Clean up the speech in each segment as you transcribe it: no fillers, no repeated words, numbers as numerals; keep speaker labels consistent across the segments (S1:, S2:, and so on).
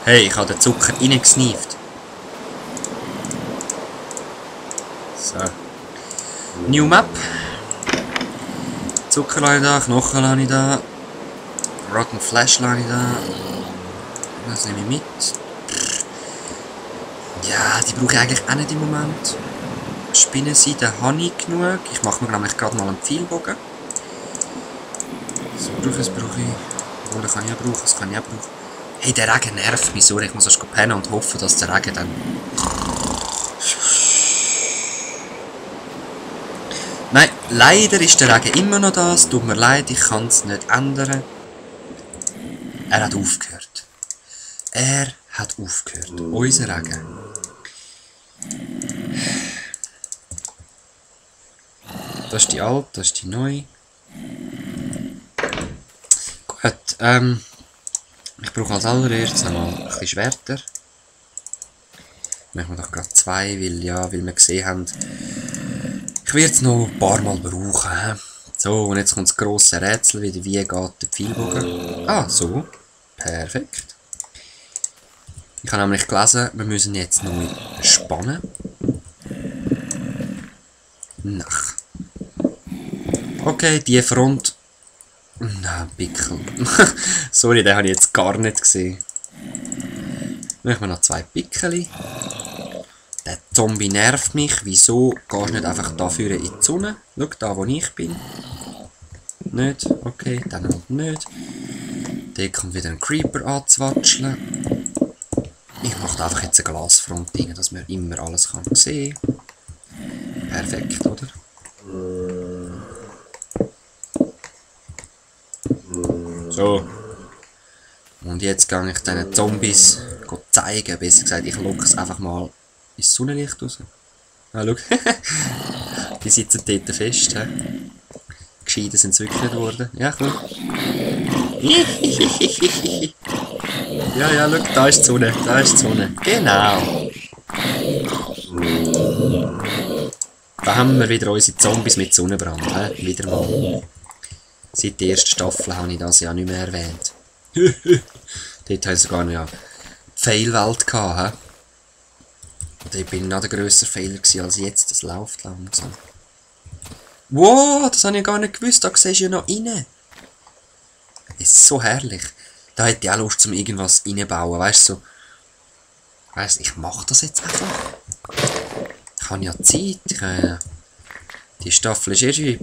S1: Hey, ich habe den Zucker reingesneeft. So. New Map. Zucker lasse ich da, Knochen lasse ich da. Rotten Flash lasse ich da. Das nehme ich mit. Ja, die brauche ich eigentlich auch nicht im Moment. Spinnenseide habe ich genug. Ich mache mir nämlich gerade mal einen Pfeilbogen. Das brauche ich. Obwohl, das kann ich auch brauchen, das kann ich auch brauchen. Hey, der Regen nervt mich so. Ich muss erst pennen und hoffen, dass der Regen dann... Nein, leider ist der Regen immer noch da. Es tut mir leid, ich kann es nicht ändern. Er hat aufgehört. Er hat aufgehört. Unser Regen. Das ist die alte, das ist die neue. Gut, ich brauche als allererstes einmal ein bisschen Schwerter. Machen wir doch gerade zwei, weil wir gesehen haben, ich werde es noch ein paar Mal brauchen. He? So, und jetzt kommt das grosse Rätsel wieder, wie geht der Pfeilbogen? Ah, so. Perfekt. Ich habe nämlich gelesen, wir müssen jetzt neu spannen. Nach. Okay, die Front... Nein, Pickel. Sorry, den habe ich jetzt gar nicht gesehen. Machen wir noch zwei Pickel. Der Zombie nervt mich. Wieso gehst du nicht einfach dafür in die Sonne? Schau, da wo ich bin. Nicht. Okay, dann halt nicht. Da kommt wieder ein Creeper anzuwatscheln. Ich mache einfach jetzt eine Glasfront rein, dass man immer alles kann sehen. Perfekt, oder? So. Und jetzt gehe ich diesen Zombies zeigen. Besser gesagt, ich locke es einfach mal ins Sonnenlicht raus. Ah, schau. Die sitzen dort fest. He? Gescheiden sind sie wirklich nicht geworden. Ja, komm. Ja, schau, da ist die Sonne. Da ist die Sonne. Genau. Da haben wir wieder unsere Zombies mit Sonnenbrand. He? Wieder mal. Seit der ersten Staffel habe ich das ja nicht mehr erwähnt. Dort haben sie sogar noch die Fail-Welt gehabt. Dort bin ich noch der grössere Fehler als jetzt. Das läuft langsam. Wow, das habe ich gar nicht gewusst. Da siehst du ja noch rein. Das ist so herrlich. Da hätte ich auch Lust, zum irgendwas reinbauen. Weißt du, so. Weißt, ich mache das jetzt einfach. Ich habe ja Zeit. Die Staffel ist erst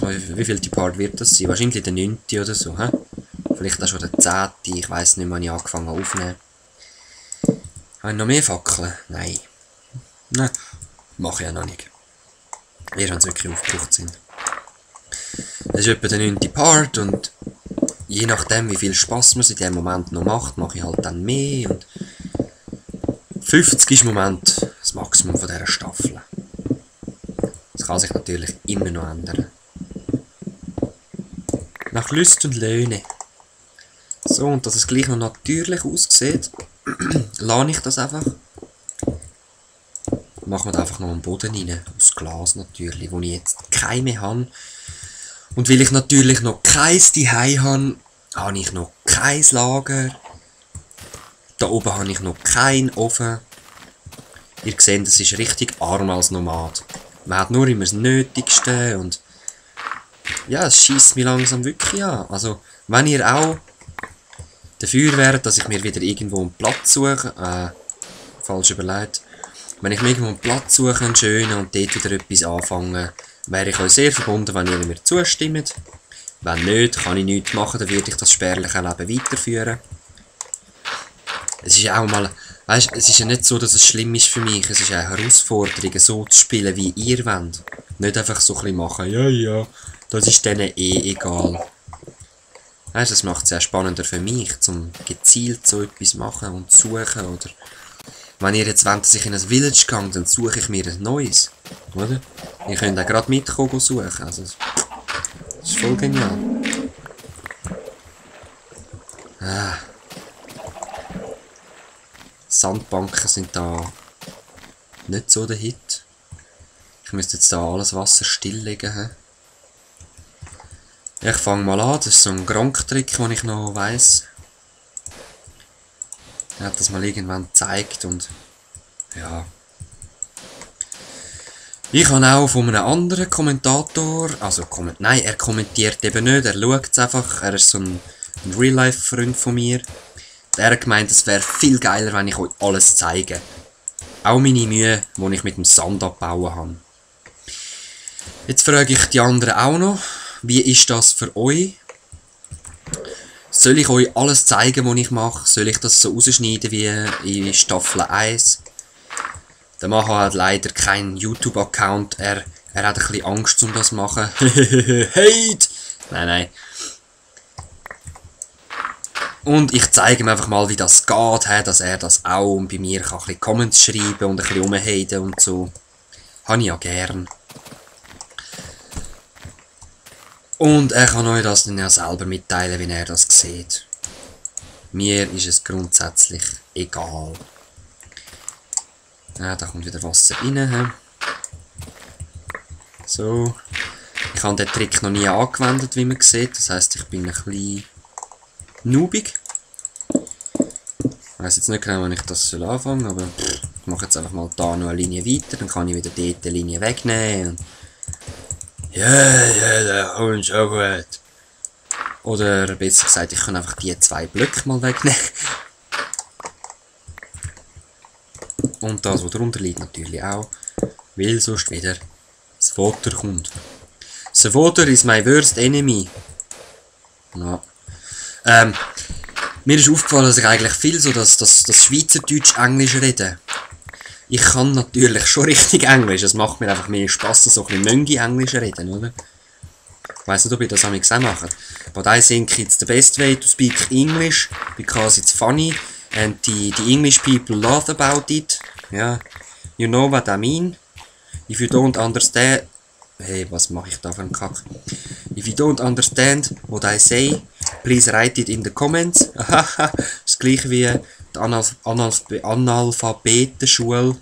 S1: wie viel die Part wird das sein? Wahrscheinlich der 9. oder so. He? Vielleicht auch schon der 10. Ich weiss nicht, wann ich angefangen habe aufzunehmen. Habe ich noch mehr Fackeln? Nein. Nein, mache ich ja noch nicht. Wir haben es wirklich aufgekocht sind. Das ist etwa der 9. Part und je nachdem wie viel Spass man in dem Moment noch macht, mache ich halt dann mehr und 50 ist im Moment das Maximum von dieser Staffel. Das kann sich natürlich immer noch ändern. Nach Lust und Laune. So, und dass es gleich noch natürlich aussieht, lasse ich das einfach. Machen wir einfach noch einen Boden rein, aus Glas natürlich, wo ich jetzt keine mehr habe. Und weil ich natürlich noch keins zuhause habe, habe ich noch kein Lager. Da oben habe ich noch keinen Ofen. Ihr seht, das ist richtig arm als Nomad. Man hat nur immer das Nötigste und ja, es schießt mich langsam wirklich an. Also, wenn ihr auch dafür wärt, dass ich mir wieder irgendwo einen Platz suche, falsch überlegt, wenn ich mir irgendwo einen Platz suche, einen schönen, und dort wieder etwas anfange, wäre ich euch sehr verbunden, wenn ihr mir zustimmt. Wenn nicht, kann ich nichts machen, dann würde ich das spärliche Leben weiterführen. Es ist ja auch mal, weißt, es ist ja nicht so, dass es schlimm ist für mich, es ist eine Herausforderung, so zu spielen, wie ihr wollt. Nicht einfach so ein bisschen machen, ja, das ist denen eh egal. Weißt, das macht es sehr spannender für mich, zum gezielt so etwas machen und suchen, oder wenn ihr jetzt wollt, dass ich in ein Village gehe, dann suche ich mir ein neues, oder? Ihr könnt auch gerade mitkommen suchen, also das ist voll genial. Sandbanken sind da nicht so der Hit. Ich müsste jetzt da alles Wasser stilllegen. Ich fange mal an, das ist so ein Gronktrick, den ich noch weiss. Er hat das mal irgendwann gezeigt und ja. Ich habe auch von einem anderen Kommentator, also nein, er kommentiert eben nicht, er schaut es einfach, er ist so ein Real-Life-Freund von mir. Er hat gemeint, es wäre viel geiler, wenn ich euch alles zeige. Auch meine Mühe, die ich mit dem Sand abbauen habe. Jetzt frage ich die anderen auch noch, wie ist das für euch? Soll ich euch alles zeigen, was ich mache? Soll ich das so rausschneiden wie in Staffel 1? Der Macher hat leider keinen YouTube-Account. Er hat ein bisschen Angst, um das zu machen. Hate! Nein. Und ich zeige ihm einfach mal, wie das geht, dass er das auch und bei mir kann ein bisschen Comments schreiben und ein bisschen rumhaten und so. Habe ich ja gern. Und er kann euch das dann ja selber mitteilen, wie er das sieht. Mir ist es grundsätzlich egal. Ja, da kommt wieder Wasser rein. So. Ich habe den Trick noch nie angewendet, wie man sieht. Das heisst, ich bin ein bisschen noobig. Ich weiss jetzt nicht genau, wann ich das anfangen soll, aber ich mache jetzt einfach mal da noch eine Linie weiter. Dann kann ich wieder dort eine Linie wegnehmen. Ja, da kommt schon gut. Oder besser gesagt, ich kann einfach die 2 Blöcke mal wegnehmen. Und das, was darunter liegt, natürlich auch. Weil sonst wieder das Water kommt. Das Water is my worst enemy. Ja. Mir ist aufgefallen, dass ich eigentlich viel so das Schweizerdeutsch Englisch rede. Ich kann natürlich schon richtig Englisch. Es macht mir einfach mehr Spass, so ein bisschen Möngi-Englisch reden, oder? Ich weiss nicht, ob ich das auch mache. But I think it's the best way to speak English, because it's funny, and the English people laugh about it. Yeah, you know what I mean? If you don't understand... Hey, was mache ich da für einen Kack? If you don't understand what I say, please write it in the comments. Das gleiche wie die Analphabetenschule.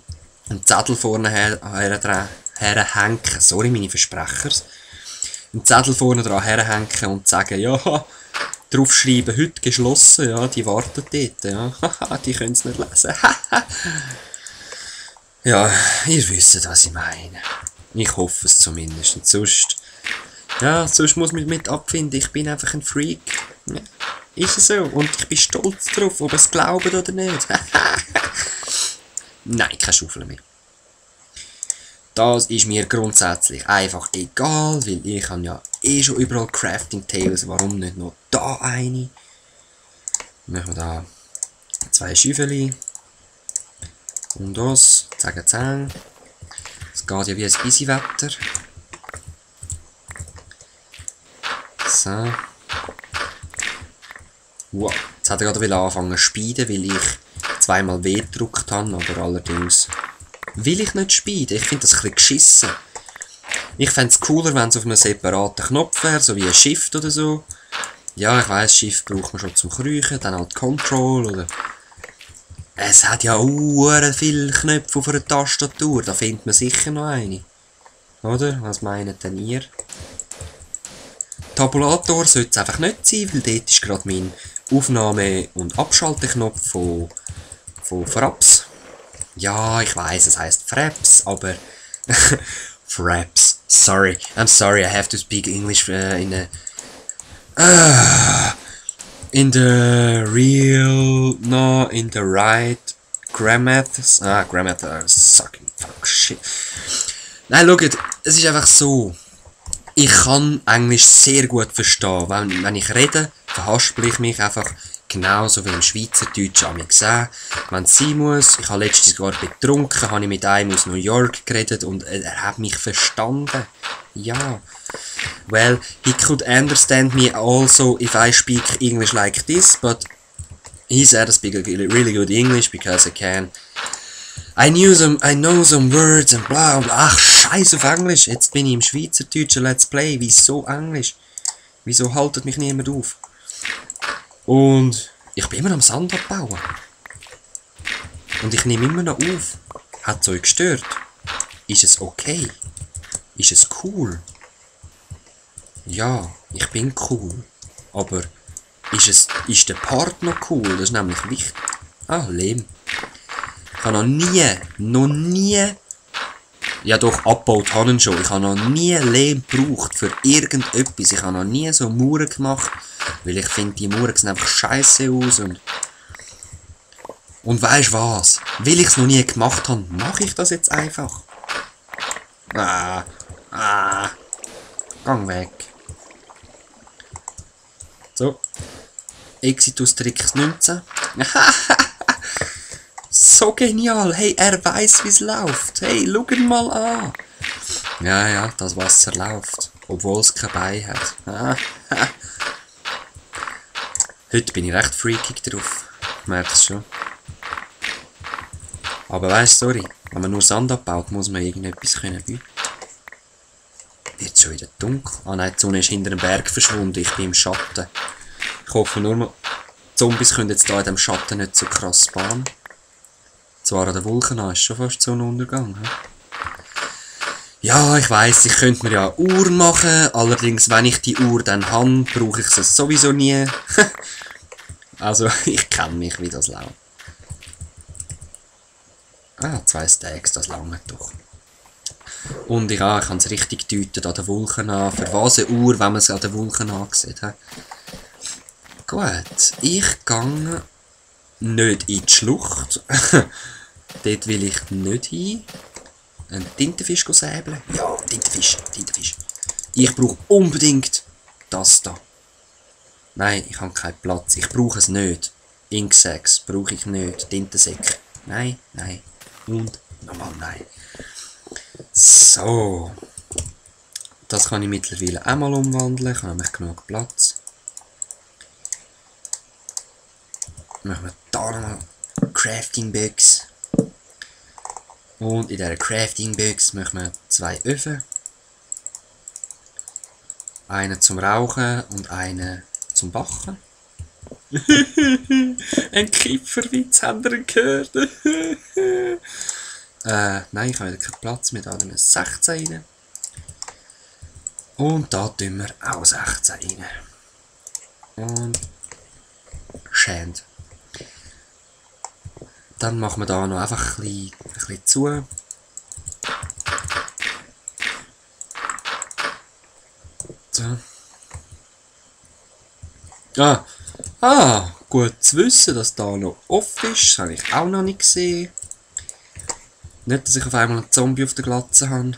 S1: Einen Zettel vorne herhängen. Sorry, meine Versprechers. Einen Zettel vorne dran herhängen und sagen, ja, draufschreiben, heute geschlossen, ja, die warten dort, ja. Die können es nicht lesen. Ja, ihr wisst, was ich meine. Ich hoffe es zumindest. Und sonst muss man mit abfinden. Ich bin einfach ein Freak. Ja, ist es so. Und ich bin stolz drauf, ob ihr es glaubt oder nicht. Nein, keine Schaufel mehr. Das ist mir grundsätzlich einfach egal, weil ich habe ja eh schon überall Crafting Tables. Warum nicht noch da eine? Machen wir da 2 Schäufeli. Und das, zang. Es geht ja wie ein bisschen Wetter. So. Wow. Jetzt hat er gerade anfangen zu speeden, weil ich 2-mal W gedrückt habe, aber allerdings will ich nicht speeden. Ich finde das ein bisschen geschissen. Ich fände es cooler, wenn es auf einem separaten Knopf wäre, so wie ein Shift oder so. Ja, ich weiss, Shift braucht man schon zum Kriechen, dann halt Control oder... Es hat ja auch viele Knöpfe auf einer Tastatur, da findet man sicher noch eine. Oder? Was meint denn ihr? Tabulator sollte es einfach nicht sein, weil dort ist gerade mein Aufnahme- und Abschalteknopf von Fraps. Ja, ich weiss, es heisst Fraps, aber... Fraps. Sorry. I'm sorry, I have to speak English in the right grammar. Grammar sucking fuck shit. Nein, schaut, es ist einfach so. Ich kann Englisch sehr gut verstehen. Wenn ich rede, verhaspel ich mich einfach genauso wie im Schweizerdeutsch an mich gesehen. Wenn es sein muss, ich habe letztens sogar betrunken, habe ich mit einem aus New York geredet und er hat mich verstanden. Ja. Well, he could understand me also if I speak English like this, but he said I speak really good English because I know some words and bla bla. Ach, scheiß auf Englisch. Jetzt bin ich im Schweizerdeutschen Let's Play. Wieso Englisch? Wieso haltet mich niemand auf? Und ich bin immer am Sand abbauen. Und ich nehme immer noch auf. Hat es euch gestört? Ist es okay? Ist es cool? Ja, ich bin cool. Aber ist der Part noch cool? Das ist nämlich wichtig. Ah, Lehm. Ich habe noch nie... Ja doch, abgebaut habe ich schon. Ich habe noch nie Lehm gebraucht für irgendetwas. Ich habe noch nie so Mauern gemacht, weil ich finde, die Mauern sehen einfach scheiße aus. Und weisst was? Weil ich es noch nie gemacht habe, mache ich das jetzt einfach. Gang weg. So. Exitus Tricks 19. So genial. Hey, er weiß, wie es läuft. Hey, schau ihn mal an. Ja, das Wasser läuft. Obwohl es kein Bein hat. Heute bin ich recht freakig drauf. Ich merke das schon. Aber weißt du, sorry. Wenn man nur Sand abbaut, muss man irgendetwas können bieten. Wird schon wieder dunkel. Ah nein, die Sonne ist hinter dem Berg verschwunden. Ich bin im Schatten. Ich hoffe nur mal, die Zombies können jetzt hier in diesem Schatten nicht so krass spawnen. Zwar an den Wolken an, ist schon fast Sonnenuntergang. He? Ja, ich weiss, ich könnte mir ja eine Uhr machen. Allerdings, wenn ich die Uhr dann habe, brauche ich sie sowieso nie. Also, ich kenne mich, wie das läuft. 2 Stacks, das lange doch. Und ich kann es richtig deuten an den Wolken an. Für was eine Uhr, wenn man es an den Wolken ansieht. He? Gut, ich gehe nicht in die Schlucht. Dort will ich nicht hin. Einen Tintenfisch säbeln. Ja, Tintenfisch. Ich brauche unbedingt das da. Nein, ich habe keinen Platz. Ich brauche es nicht. Inksacks brauche ich nicht. Tintensäcke. Nein. Und nochmal nein. So. Das kann ich mittlerweile auch mal umwandeln. Ich habe nämlich genug Platz. Machen wir da nochmal Crafting Box. Und in dieser Crafting Box machen wir 2 Öfen. Einen zum Rauchen und einen zum Backen. Ein Kifferwitz, habt ihr gehört? Nein, ich habe wieder keinen Platz mehr. Da tun wir 16 rein. Und da tun wir auch 16 rein. Und Schand. Dann machen wir da noch einfach ein bisschen zu. So. Gut zu wissen, dass da noch offen ist. Das habe ich auch noch nicht gesehen. Nicht, dass ich auf einmal einen Zombie auf der Glatze habe.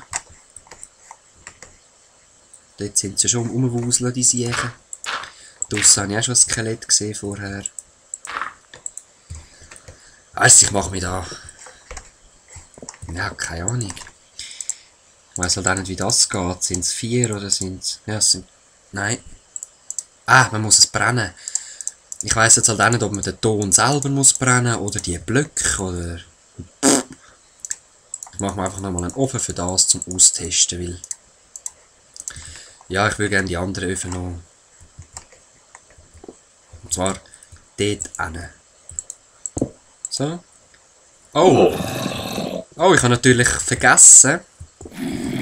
S1: Dort sind sie schon rumwuseln, die Siechen. Draussen habe ich auch schon ein Skelett gesehen vorher. Ich mache mich da... Ja, keine Ahnung. Ich weiss halt auch nicht, wie das geht. Sind es 4 oder sind es... Ja, es sind... Nein. Man muss es brennen. Ich weiss jetzt halt auch nicht, ob man den Ton selber muss brennen oder die Blöcke oder... Ich mache mir einfach nochmal einen Ofen für das zum Austesten, weil... Ja, ich würde gerne die anderen Öfen noch... Und zwar dort hin. So. Oh, ich habe natürlich vergessen,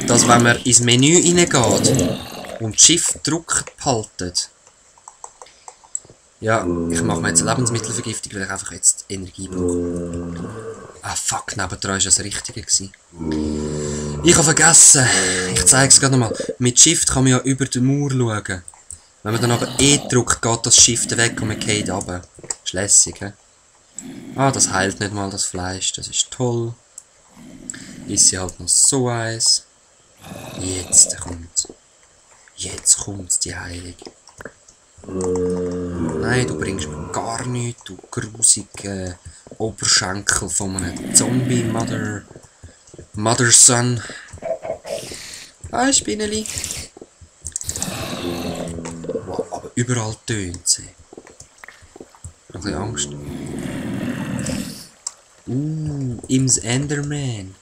S1: dass wenn man ins Menü reingeht und Shift gedrückt behaltet. Ja, ich mache mir jetzt eine Lebensmittelvergiftung, weil ich einfach jetzt Energie brauche. Fuck, nebendran war das Richtige. Ich habe vergessen. Ich zeige es gerade nochmal. Mit Shift kann man ja über die Mauer schauen. Wenn man dann aber E drückt, geht das Shift weg und man geht runter. Ist lässig, he? Das heilt nicht mal das Fleisch, das ist toll. Ist sie halt noch so eins. Jetzt kommt's, die Heilung. Nein, du bringst mir gar nichts, du grusige Oberschenkel von einem Zombie, Mother Son. Spinneli. Wow, aber überall tönt sie. Ein bisschen Angst. Im's Enderman.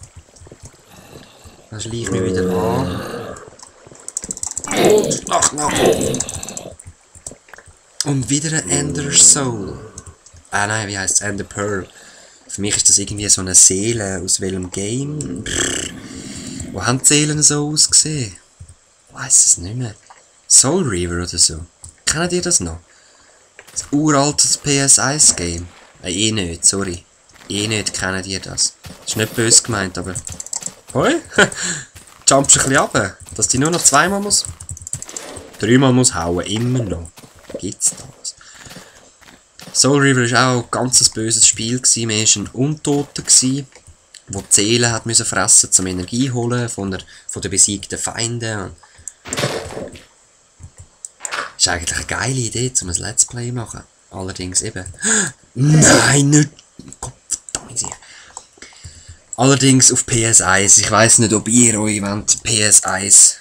S1: Dann schleiche ich mich wieder an. Und nach. Und wieder ein Ender Soul. Nein, wie heisst es? Ender Pearl. Für mich ist das irgendwie so eine Seele. Aus welchem Game? Wo haben die Seelen so ausgesehen? Ich weiss es nicht mehr. Soul River oder so. Kennt ihr das noch? Das uralte PS1 Game. Eh nicht, sorry. Eh nicht kennen die das. Ist nicht böse gemeint, aber... Hoi? Jumpst ein bisschen runter, dass die nur noch zweimal muss... Dreimal muss hauen, immer noch. Gibt's das? Soul River war auch ein ganz böses Spiel. Man war ein Untoter, der die Seelen hat müssen fressen zum Energie holen von der besiegten Feinden. Das ist eigentlich eine geile Idee, um ein Let's Play zu machen. Allerdings eben... Nein, nicht... Gott verdammt. Allerdings auf PS1. Ich weiss nicht, ob ihr euch wollt, PS1...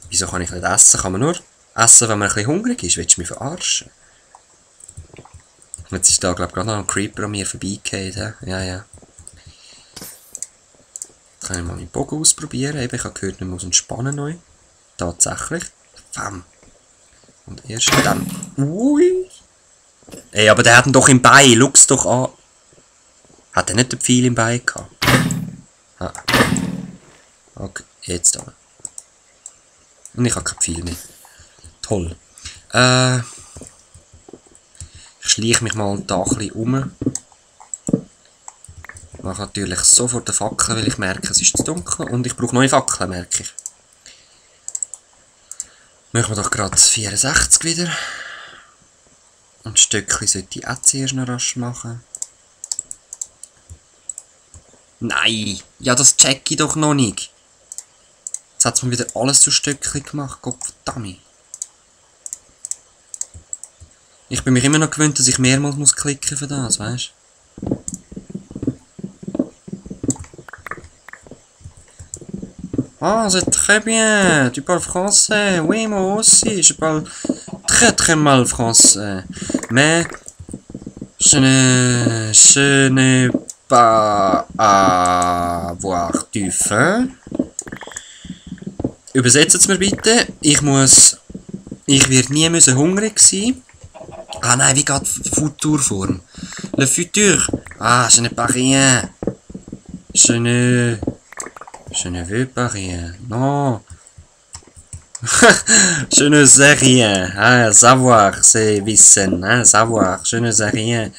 S1: Wieso kann ich nicht essen? Kann man nur essen, wenn man ein bisschen hungrig ist? Willst du mich verarschen? Jetzt ist da, glaube ich, gerade noch ein Creeper an mir vorbeigegangen. Ja, ja. Jetzt kann ich mal meinen Bogen ausprobieren. Eben, ich habe gehört, man muss entspannen neu. Tatsächlich. Bam. Und erst dann... Ui. Ey, aber der hat ihn doch im Bein. Schau's doch an. Hat er nicht den Pfeil im Bein gehabt? Ah. Okay, jetzt da. Und ich habe kein Pfeil mehr. Toll. Ich schleiche mich mal da ein bisschen um. Ich mache natürlich sofort eine Fackel, weil ich merke, es ist zu dunkel. Und ich brauche neue Fackeln, merke ich. Machen wir doch gerade 64 wieder. Und Stöckchen sollte ich auch zuerst noch rasch machen. Nein! Ja, das check ich doch noch nicht. Jetzt hat es mir wieder alles zu Stückchen gemacht. Gott verdammt. Ich bin mich immer noch gewöhnt, dass ich mehrmals muss klicken für das, weißt du? Ah, c'est très bien. Tu parles français. Oui, moi aussi. Je parle très très mal français. Mais je n'ai pas à avoir du faim. Übersetzt es mir bitte. Ich werde nie müssen hungrig sein. Ah nein, wie geht Futurform? Le futur. Ah, je n'ai pas rien. Je ne veux pas rien. Non. Je ne sais rien. Ah, savoir, c'est wissen. Hein, savoir. Je ne sais rien.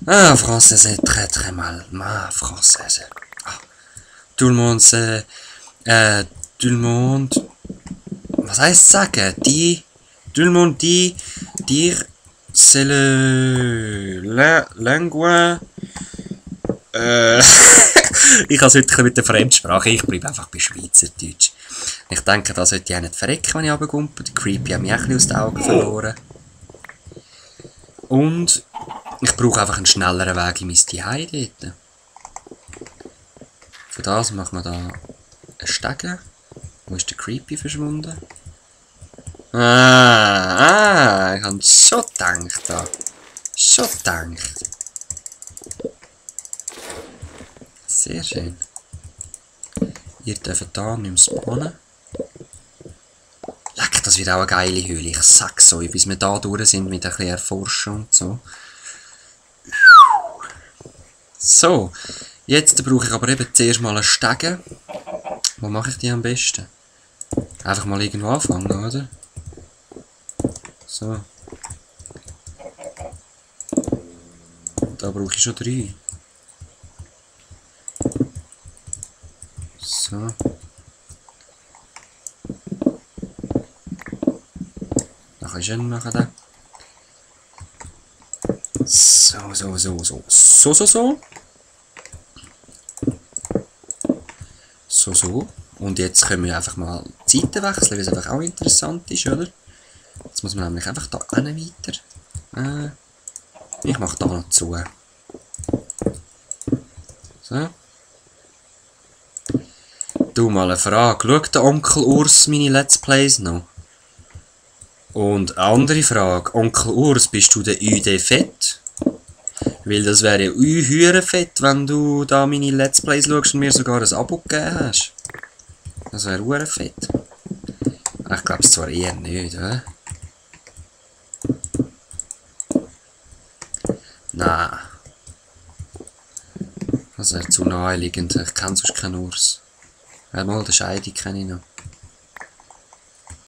S1: Ah, français, c'est très très mal. Ah, français. Ah. Tout le monde sait... tout le monde... Was heißt sagen? Tout le monde dit... Dire... C'est la langue... Ich habe es heute mit der Fremdsprache. Ich bleibe einfach bei Schweizerdeutsch. Ich denke, da sollte ich auch nicht verrecken, wenn ich runtergumpe. Die Creepy haben mich auch ein bisschen aus den Augen verloren. Und... Ich brauche einfach einen schnelleren Weg in mein Zuhause dort. Für das machen wir da einen Stegen. Wo ist der Creepy verschwunden? Ich habe schon gedacht da. Schon gedacht. Sehr schön. Ihr dürft da nicht mehr spawnen. Leck, das wird auch eine geile Höhle. Ich sag's euch, bis wir da durch sind mit ein bisschen Erforschen und so. So, jetzt brauche ich aber eben zuerst mal einen Stegen. Wo mache ich die am besten? Einfach mal irgendwo anfangen, oder? So. Da brauche ich schon 3. So. Noch ein schön machen da. So. Und jetzt können wir einfach mal die Seiten wechseln, weil es einfach auch interessant ist, oder? Jetzt muss man nämlich einfach da weiter. Ich mache da noch zu. So. Du, mal eine Frage. Schaut der Onkel Urs meine Let's Plays noch? Und eine andere Frage. Onkel Urs, bist du der UD fett? Weil das wäre ja hure fett, wenn du da meine Let's Plays schaust und mir sogar ein Abo gegeben hast. Das wäre hure fett. Ich glaube es zwar eher nicht, oder? Nein. Das wäre zu naheliegend. Ich kenne sonst keinen Urs. Ja, mal den Scheidi kenne ich noch.